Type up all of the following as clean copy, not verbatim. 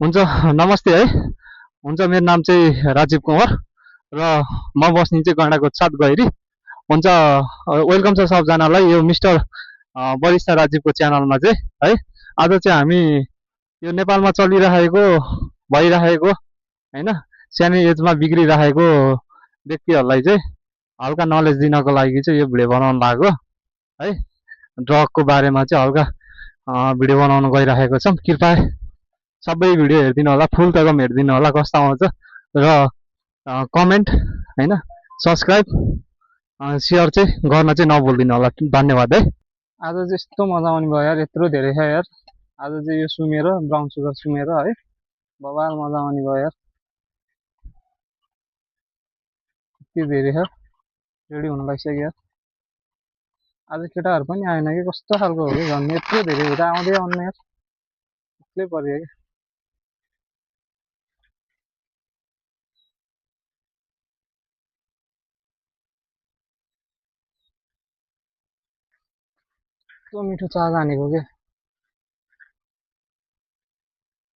हुन्छ नमस्ते है। हुन्छ मेरो नाम चाहिँ राजीव कुमार र म बस्ने चाहिँ गैंडाको 7 गैरी। हुन्छ वेलकम छ सबजनालाई यो मिस्टर वरिष्ठ राजीवको च्यानलमा चाहिँ है। आज चाहिँ हामी यो नेपालमा चलिरहेको भइरहेको हैन सानो एजमा बिग्रिरहेको व्यक्तिहरूलाई चाहिँ हल्का नलेज दिनको लागि चाहिँ यो भिडियो बनाउन लाग्यो है। ड्रगको बारेमा चाहिँ हल्का भिडियो बनाउन गइरहेको छौँ। कृपया सबै भिडियो हेरिदिनु होला, फुल तकम हेरिदिनु होला कस्तो आउँछ र कमेन्ट हैन सब्सक्राइब सेयर चाहिँ गर्न चाहिँ नभुल्दिनु होला। धन्यवाद है। आज चाहिँ यस्तो मजा आउने भयो यार, यत्रो धेरै छ यार। आज चाहिँ यो सुमेर ब्राउन सुगर सुमेर है, बबाल मजा आउने भयो यार। यति धेरै छ, रेडी हुन लागिसक्यो यार। आज केटाहरू पनि आएन कि कस्तो खालको हो कि झन् यत्रो धेरै हुँदा आउँदै आउनु यार, एक्लै पऱ्यो कि। कस्तो मिठो चाह जानेको के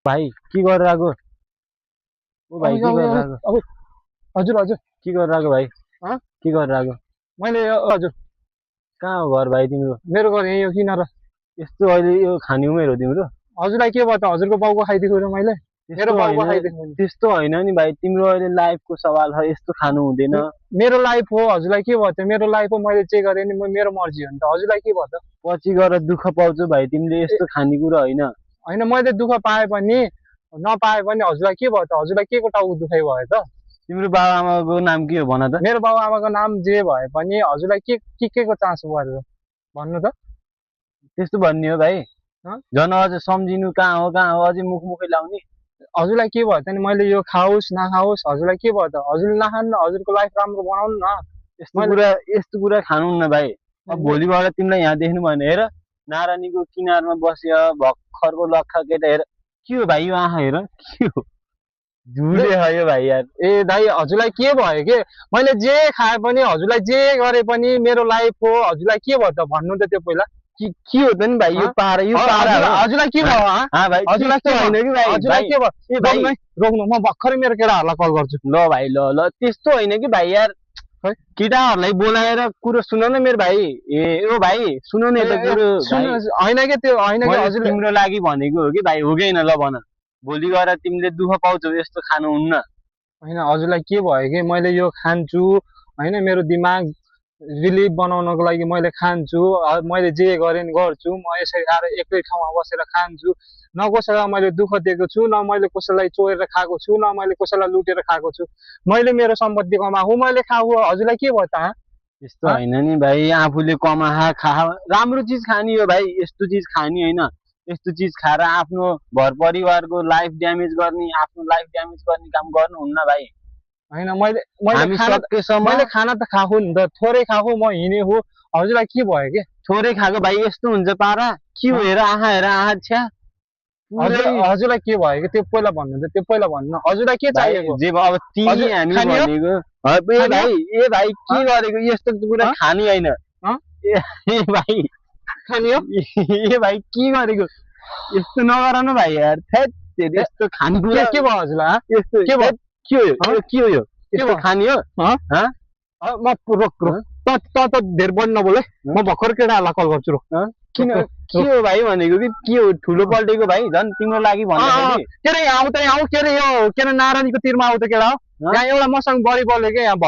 भाइ के गरेर आएको? ओ भाइ के गरेर आएको? अब हजुर हजुर के गरेर आएको भाइ? के गरेर आएको? मैले हजुर कहाँ हो घर भाइ तिम्रो? मेरो घर यही हो किनार। यस्तो अहिले यो खाने उमेर हो तिम्रो? हजुरलाई के भयो त? हजुरको बाउको खाइदिएको र मैले मेरो बाउको खाइदिएको। त्यस्तो होइन नि भाइ, तिम्रो अहिले लाइफको सवाल छ, यस्तो खानु हुँदैन। मेरो लाइफ हो, हजुरलाई के भयो त? मेरो लाइफ हो, मैले जे गरेँ नि मेरो मर्जी हो नि त। हजुरलाई के भयो त? पछि गएर दुःख पाउँछौ भाइ तिमीले, यस्तो खानेकुरा होइन। होइन मैले दुःख पाए पनि नपाए पनि हजुरलाई के भयो त? हजुरलाई के को टाउको दुखाइ भयो त? तिम्रो बाबा आमाको नाम के हो भन त? मेरो बाबा आमाको नाम जे भए पनि हजुरलाई के को चासो परेर भन्नु त? त्यस्तो भन्ने हो भाइ? झन् अझ सम्झिनु कहाँ हो अझै मुखै लाउने। हजुरलाई के भयो त नि? मैले यो खाओस् नखाओस् हजुरलाई के भयो त? हजुरले नखानु, हजुरको लाइफ राम्रो बनाउनु न। यस्तो कुरा खानुहुन्न भाइ। अब भोलिबाट तिमीलाई यहाँ देख्नु भएन। हेर नारायणीको किनारमा बस्यो भर्खरको लक्खा केटा, हेर के हो भाइ यो आँखा, हेर के हो झुले खायो भाइ यार। ए दाइ हजुरलाई के भयो के? मैले जे खाए पनि हजुरलाई जे गरे पनि मेरो लाइफ हो, हजुरलाई के भयो त भन्नु त? त्यो पहिला के हो त नि भाइ? यो पारा हजुरलाई के भयो? हजुरलाई के होइन कि भाइ? हजुरलाई के भयो? रोक्नु, म भर्खरै मेरो केटाहरूलाई कल गर्छु। ल भाइ ल त्यस्तो होइन कि भाइ यार, केटाहरूलाई बोलाएर कुरो सुन न मेरो भाइ। ए ओ भाइ सुन न यता कुरो होइन के त्यो होइन कि हजुर तिम्रो लागि भनेको हो कि भाइ, हो कि होइन? ल भन, भोलि गएर तिमीले दुःख पाउँछौ, यस्तो खानुहुन्न। होइन हजुरलाई के भयो कि? मैले यो खान्छु होइन, मेरो दिमाग रिलिफ बनाउनको लागि मैले खान्छु। मैले जे गरेँ नि गर्छु। म यसरी आएर एकै ठाउँमा बसेर खान्छु। न कसैलाई मैले दुःख दिएको छु, न मैले कसैलाई चोरेर खाएको छु, न मैले कसैलाई लुटेर खाएको छु। मैले मेरो सम्पत्ति कमाएको मैले खाऊ। हजुरलाई के भयो त? यस्तो होइन नि भाइ, आफूले कमा खा, राम्रो चिज खाने हो भाइ। यस्तो चिज खाने होइन, यस्तो चिज खाएर आफ्नो घर परिवारको लाइफ ड्यामेज गर्ने, आफ्नो लाइफ ड्यामेज गर्ने काम गर्नुहुन्न भाइ। होइन मैले खाना त खाएको नि त, थोरै खाएको, म हिँडे हो। हजुरलाई के भयो के? थोरै खाएको भाइ यस्तो हुन्छ पारा? के हो हेर आँखा, हेर आँखा छ्या। हजुरलाई के भयो कि? त्यो पहिला भन्नु त, त्यो पहिला भन्नु। हजुरलाई के चाहिएको? जे अब तिमी हामी भनेको ए भाइ के गरेको? यस्तो कुरा खाने होइन। ए भाइ खाने हो? ए भाइ के गरेको? यस्तो नगर न भाइ यार। यस्तो खानेकुरा के भयो हजुरलाई? यस्तो के भयो? के हो यो? यस्तो खाने हो? म रोक त धेर बढी नबोले, म भर्खर केटाहरूलाई कल गर्छु। किन के हो भाइ भनेको कि? के हो ठुलो पल्टेको भाइ? झन् तिम्रो लागि भन्दाखेरि के अरे आऊ के अरे यो के अरे नारायणीको तिरमा आऊ त केटा हो। यहाँ एउटा मसँग बढी बोल्यो क्या, यहाँ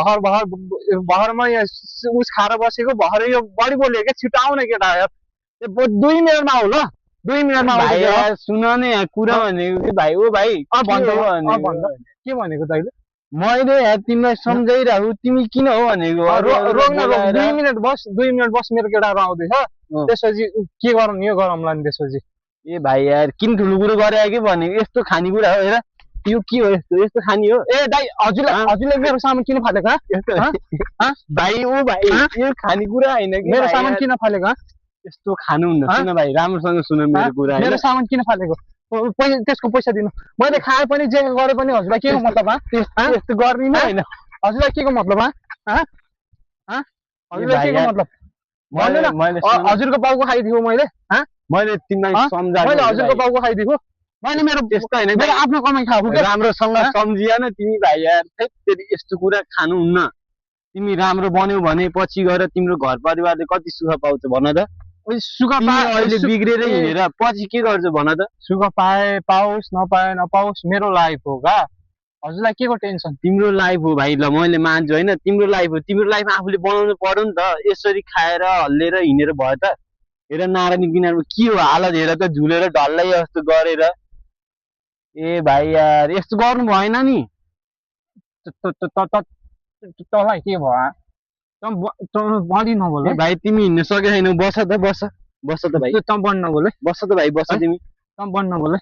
भहरमा यहाँ उस खाएर बसेको भर यो बढी बोल्यो क्या। छिटो आऊ न केटा यार, 2 मिनटमा आऊ ल, 2 मिनटमा आऊ। सुन न यहाँ कुरा भनेको कि भाइ। ओ भाइ के भनेको तैँले? मैले तिमीलाई सम्झाइरहेको, तिमी किन हो भनेको? 2 मिनट बस, 2 मिनट बस, मेरो केटाहरू आउँदैछ। त्यसपछि के गरौँ यो गरौँला नि त्यसपछि। ए भाइ यार किन ठुलो कुरो गरे कि भनेको? यस्तो खानेकुरा हो हेर, यो के हो? यस्तो खाने हो? ए दाइ हजुरले मेरो सामान किन फालेको? भाइ ओ भाइ यो खानेकुरा होइन कि? मेरो सामान किन फालेको? यस्तो खानुहुन्न। सुन भाइ राम्रोसँग सुन मेरो कुरा। मेरो सामान किन फालेको? त्यसको पैसा दिनु। मैले खाए पनि जे गरे पनि हजुरलाई के को मतलब? यस्तो गर्ने नै होइन। हजुरलाई के को मतलब? हजुरलाई के को मतलब? हजुरको बाउको खाइदिएको मैले तिमीलाई सम्झाएको। मैले हजुरको बाउको खाइदिएको। मैले मेरो त्यस्तो होइन मेरो आफ्नो कमाइ खाएको के राम्रोसँग सम्झिया न तिमी भाइ यार फेरि यस्तो कुरा खानुहुन्न तिमी राम्रो बन्यौ भने पछि गएर तिम्रो घर परिवारले कति सुख पाउँछ भन त सुख तिमी अहिले बिग्रेर हिँडेर पछि के गर्छ भन त सुख पाए पाओस् नपाए नपाओस् मेरो लाइफ हो का हजुरलाई के को टेन्सन तिम्रो लाइफ हो भाइ ल मैले मान्छु होइन तिम्रो लाइफ हो तिम्रो लाइफ आफूले बनाउनु पर्यो नि त यसरी खाएर हल्लेर हिँडेर भयो त हेर नारायणी किनारमा के हो हालत हेर त झुलेर ढल्लै जस्तो गरेर ए भाइ यार यस्तो गर्नु भएन नि तँलाई के भयो बढी नबोल ए भाइ तिमी हिँड्न सकेको छैनौ बस त बस बस त भाइ तँ बढ्न नबोल बस त भाइ बस तिमी तँ बढ्न नबोल